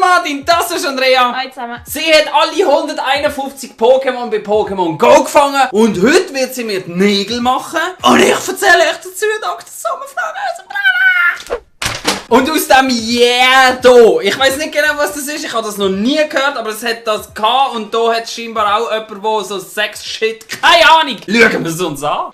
Martin, das ist Andrea. Hi zusammen. Sie hat alle 151 Pokémon bei Pokémon Go gefangen und heute wird sie mir die Nägel machen und ich erzähle euch dazu Dr. Sommerfrage. Und aus dem Yeah hier, ich weiß nicht genau was das ist, ich habe das noch nie gehört, aber es hat das gehabt und da hat scheinbar auch jemand, der so Sex-Shit, keine Ahnung. Schauen wir es uns an.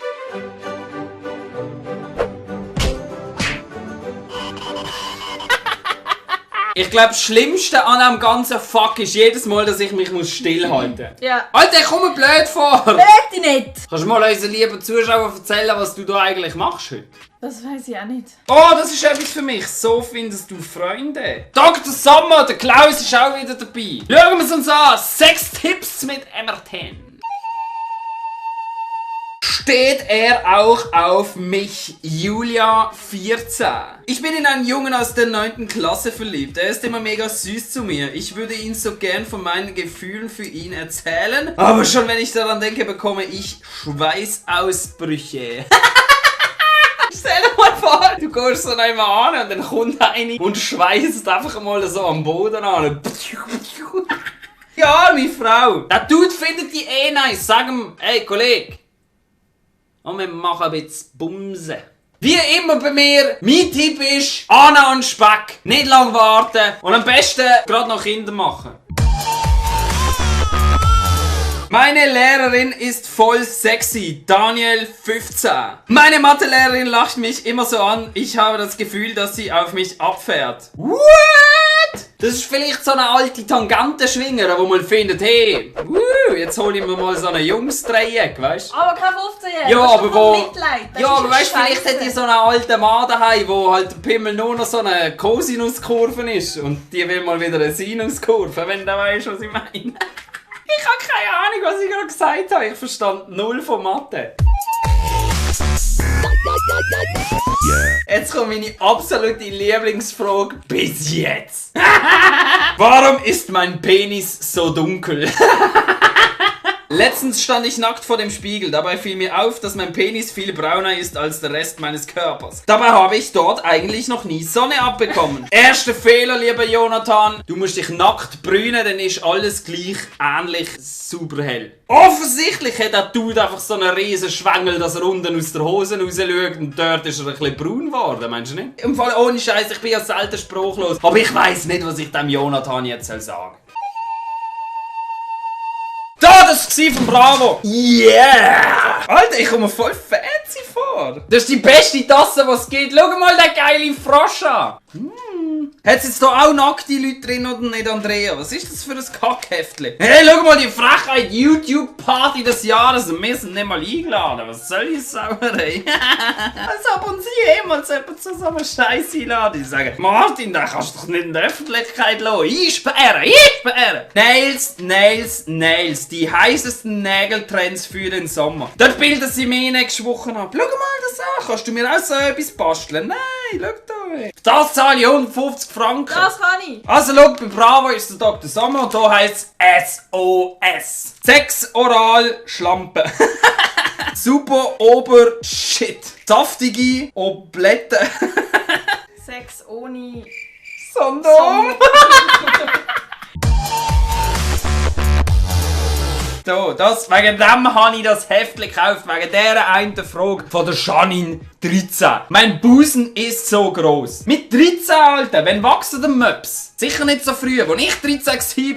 Ich glaube, das Schlimmste an diesem ganzen Fuck ist jedes Mal, dass ich mich stillhalten muss. Ja. Alter, ich komme blöd vor! Beweg dich nicht! Kannst du mal unseren lieben Zuschauern erzählen, was du da eigentlich machst heute? Das weiß ich auch nicht. Oh, das ist etwas für mich. So findest du Freunde. Dr. Sommer, der Klaus ist auch wieder dabei. Schauen wir es uns an. 6 Tipps mit MR10. Steht er auch auf mich, Julia 14. Ich bin in einen Jungen aus der 9. Klasse verliebt. Er ist immer mega süß zu mir. Ich würde ihn so gern von meinen Gefühlen für ihn erzählen. Aber schon wenn ich daran denke, bekomme ich Schweißausbrüche. Stell dir mal vor, du gehst so einmal an und dann kommt einer und schweißt einfach mal so am Boden an. Ja, meine Frau. Der Dude findet die eh nice. Sag ihm, hey Kollege. Und wir machen ein bisschen Bumsen. Wie immer bei mir, mein Tipp ist, an Speck. Nicht lang warten und am besten gerade noch Kinder machen. Meine Lehrerin ist voll sexy, Daniel 15. Meine Mathelehrerin lacht mich immer so an, ich habe das Gefühl, dass sie auf mich abfährt. What? Das ist vielleicht so eine alte Tangentenschwinger, wo man findet, hey, jetzt hole ich mir mal so ein Jungsdreieck, weißt du? Aber kein 15-Jähriger. Ja, aber wo... Mitleid. Das Ja, ist aber weißt du, vielleicht hat die so einen alten Mann daheim, wo halt der Pimmel nur noch so eine Kosinuskurve ist. Und die will mal wieder eine Sinuskurve, wenn du weißt, was ich meine. Ich habe keine Ahnung, was ich gerade gesagt habe. Ich verstand null von Mathe. Jetzt kommt meine absolute Lieblingsfrage bis jetzt. Warum ist mein Penis so dunkel? Letztens stand ich nackt vor dem Spiegel. Dabei fiel mir auf, dass mein Penis viel brauner ist als der Rest meines Körpers. Dabei habe ich dort eigentlich noch nie Sonne abbekommen. Erster Fehler, lieber Jonathan. Du musst dich nackt brünen, dann ist alles gleich ähnlich super hell. Offensichtlich hat der Dude einfach so einen riesen Schwengel, dass er unten aus der Hose raus schaut und dort ist er ein bisschen braun geworden, meinst du nicht? Im Fall ohne Scheiß, ich bin ja selten spruchlos. Aber ich weiss nicht, was ich dem Jonathan jetzt sagen soll. Da, das war von Bravo! Yeah! Alter, ich komme mir voll fancy vor! Das ist die beste Tasse, die es gibt. Schau mal den geilen Frosch an! Hat es jetzt da auch nackte Leute drin oder nicht, Andrea? Was ist das für ein Kackheftchen? Hey, schau mal die Frechheit, YouTube-Party des Jahres und wir sind nicht mal eingeladen. Was soll ich Sauerei? Als ob uns jemals jemand zu so einer Scheiße einladen. Die sagen, Martin, da kannst du doch nicht in der Öffentlichkeit lassen. Einsperren, einsperren! Nails, Nails, Nails. Die heißesten Nägeltrends für den Sommer. Dort bilden sie mich nächste Woche ab. Schau mal das an. Kannst du mir auch so etwas basteln? Nein, schau da. Das zahle ich 150 Franken. Das kann ich. Also schau, bei Bravo ist der Dr. Sommer und da heisst es SOS. Sex, Oral, Schlampe. Super, Ober, Shit. Saftige Oblette. Sex ohne... Sondern... So, wegen dem habe ich das Heftchen gekauft, wegen dieser einen Frage von der Janine 13. Mein Busen ist so groß. Mit 13, Alter, wenn wachsen der Möps? Sicher nicht so früh. Als ich 13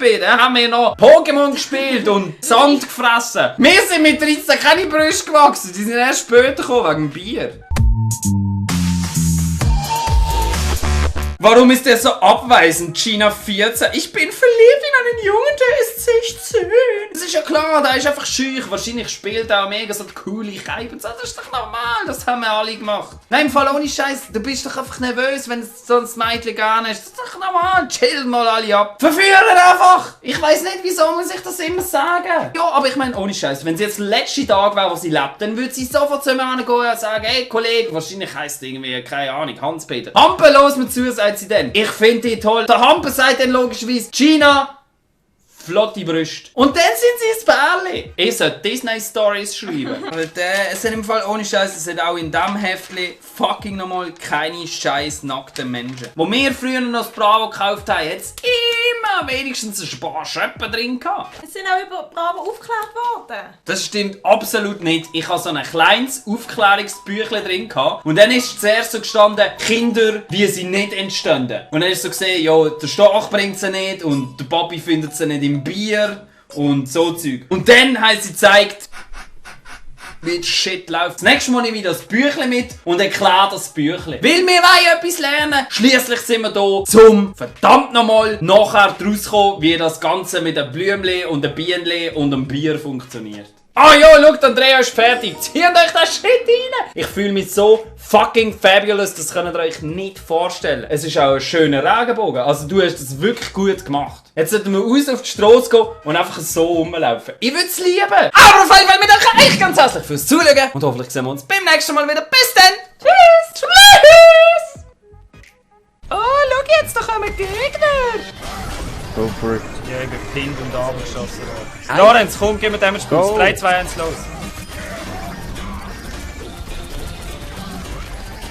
war, dann haben wir noch Pokémon gespielt und Sand gefressen. Wir sind mit 13 keine Brüste gewachsen, die sind erst später gekommen, wegen dem Bier. Warum ist er so abweisend, Gina 14? Ich bin verliebt in einen Jungen, der ist 16. Das ist ja klar, der ist einfach schüch. Wahrscheinlich spielt er auch mega so coole Keiben. Das ist doch normal, das haben wir alle gemacht. Nein, im Fall ohne Scheiß, du bist doch einfach nervös, wenn so ein Mädchen gerne ist. Das ist doch normal, chill mal alle ab. Verführen einfach! Ich weiss nicht, wieso muss ich das immer sagen. Ja, aber ich meine, ohne Scheiß, wenn sie jetzt der letzte Tag wäre, wo sie lebt, dann würde sie sofort zu mir gehen und sagen, hey Kollege, wahrscheinlich heisst irgendwie, keine Ahnung, Hans-Peter. Hampe, los mir zu, sagt sie dann. Ich finde die toll. Der Hampe sagt dann logischerweise, Gina, flotte Brüste. Und dann sind sie ins Bärli. Ich sollte Disney-Stories schreiben. Weil es sind im Fall ohne Scheiß, es sind auch in diesem Heftchen fucking nochmal keine scheiß nackten Menschen. Wo wir früher noch das Bravo gekauft haben, hat es wenigstens ein paar Schöppen drin gehabt. Es sind auch über Bravo aufgeklärt worden. Das stimmt absolut nicht. Ich hatte so ein kleines Aufklärungsbüchlein drin gehabt. Und dann ist zuerst so gestanden, Kinder, wie sie nicht entstanden. Und dann ist so gesehen, ja, der Storch bringt sie nicht und der Papi findet sie nicht im Bier und so Zeug. Und dann haben sie gezeigt, wie das Shit läuft. Das nächste Mal nehme ich das Büchlein mit und erkläre das Büchlein. Weil wir wollen etwas lernen. Schliesslich sind wir hier, zum verdammt nochmal nachher draus kommen, wie das Ganze mit den Blümchen und den Bienen und dem Bier funktioniert. Ah ja, schaut, Andrea ist fertig. Zieht euch das Shit rein. Ich fühle mich so fucking fabulous, das könnt ihr euch nicht vorstellen. Es ist auch ein schöner Regenbogen. Also du hast das wirklich gut gemacht. Jetzt sollten wir raus auf die Straße gehen und einfach so rumlaufen. Ich würde es lieben. Aber auf jeden Fall, wir danken euch ganz herzlich fürs Zuschauen. Und hoffentlich sehen wir uns beim nächsten Mal wieder. Bis dann. Tschüss. Tschüss. Oh, schau jetzt, da kommen Gegner. Go for it. Ja, ich bin gepinnt und abgeschossen worden. Lorenz, komm, gib mir den Spiel. Go. 3, 2, 1, los.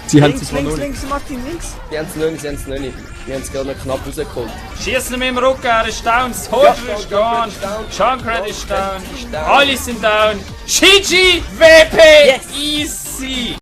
Sie haben Links, sie links, von links, Martin, links. Die haben es noch nicht. Wir haben es gerade noch knapp rausgeholt. Schießen wir im Rücken, er ist down. Soldier ist gone. Junkrat ist down. Alle sind down. GG, WP, easy.